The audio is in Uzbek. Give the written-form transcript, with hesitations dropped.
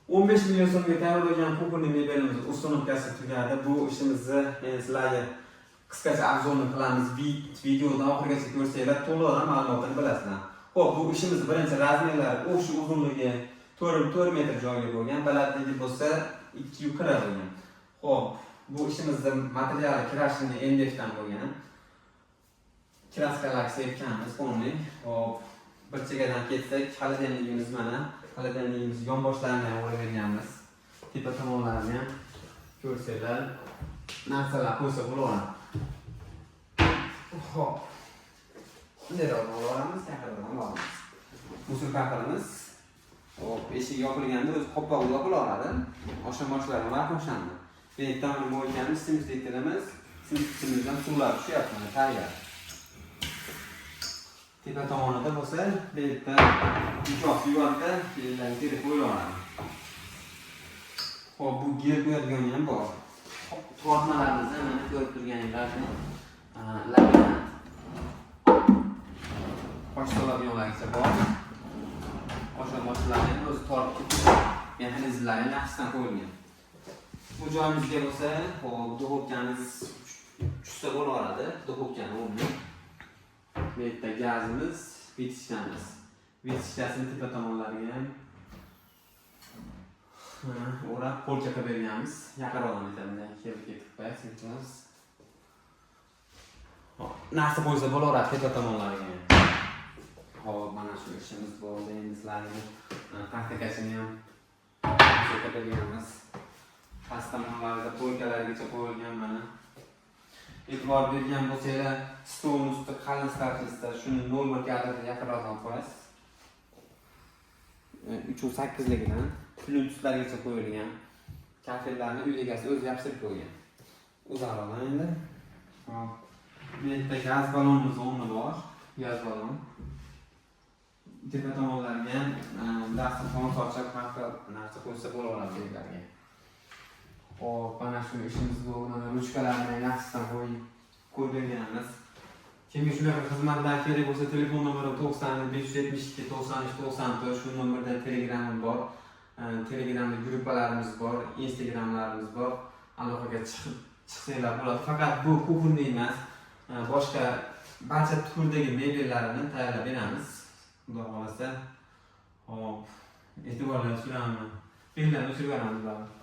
15 million so'mga tayyorlagan кухонный mebelimiz установка si tugadi. Bu ishimizni men sizlarga qisqacha обзор ni qilamiz. Videodan oxirigacha ko'rsanglar, to'liq ma'lumotini bilasizlar. Xo'p, bu ishimiz birinchi размер lari o'sha uzunligi 4 4 metr joyga bo'lgan, balandligi bo'lsa 2,40 bo'lgan. Xo'p, bu ishimizni materiali крашеный MDF dan bo'lgan. Краска lar sepganmiz полный. Xo'p, bir chekkadan ketsak, холодильник imiz mana, холодильник imiz yonboshlarini ham o'rab berganmiz. Tepa tomonlarini ham ko'rsanglar, narsalar qo'ysa bo'laveradi. Xo'p. Bunday olamiz, yaqindan olamiz. Мусор qilamiz. Xo'p, eshik yopilganda o'zi qopqog'i yopilaveradi. Osha-moshlar bilan o'shanda. Bu yerdan мойка miz, смеситель imiz, смеситель imizdan suvlar tushyapti, mana tayyor. Tepa tomonida bo'lsa, bu yerda uchoq yuvadida, yerlarni terib qo'yilaveradi. Xo'p, bu gel qo'yadigan ham bor. Tortmalarimizni mana ko'rib turganinglarni laminat. Qosh soladiganlargacha bor. Osha moshlarni ham o'zi tortib ketib, mexanizmlari ham yaxshidan qo'yilgan. Bu joyimizga bo'lsa, xo'p, духовка miz tushsa bo'laveradi, духовка ni o'rni. Bu yerda gazimiz, вытяжка miz. Вытяжка sini tepa tomonlariga ham mana o'rab polka qilib berganmiz. Yaqinroqdan aytadi, kelib ketib qo'yasiz. Hop, narsa qo'ysa bo'laveradi tepa tomonlariga ham. Hop, mana shu ishimiz bo'ldi. Endi sizlarga taxtakachini ham ko'rsatib berganmiz. Past tomonlarida полка largacha qo'yilgan mana. E'tibor bergan bo'lsanglar, stolni usti qalin столешница, shuni 0,1 kadrda yaqinroqdan qo'yasiz. 3,8ligidan plyuslargacha qo'yilgan. Kafellarni uy egasi o'zi yopishtirib qo'ygan. Uzoqroqdan endi. Hop. Bu yerda gaz ballonimiz o'rni bor. Gaz ballon. Tepa tomonlariga ham dasturxon sochiq, har xil narsa qo'ysa bo'laveradi bu yerlarga. Xo'p, mana shu ishimiz bo'ldi. Mana ruchkalarni ham yaxshisidan qo'yib berganmiz. Kimga shunaqa xizmatlar kerak bo'lsa, telefon nomeri 90 572 93 94. Shu nomerda Telegramim bor. Telegramda gruppalarimiz bor, Instagramlarimiz bor. Aloqaga chiqsanglar bo'ladi. Faqat bu кухонный emas, boshqa barcha turdagi mebellarni tayyorlab beramiz. Xudo xohlasa. Xo'p, e'tiborlaringizni so'rayman. Bellarni o'chirib yuboramiz baribir.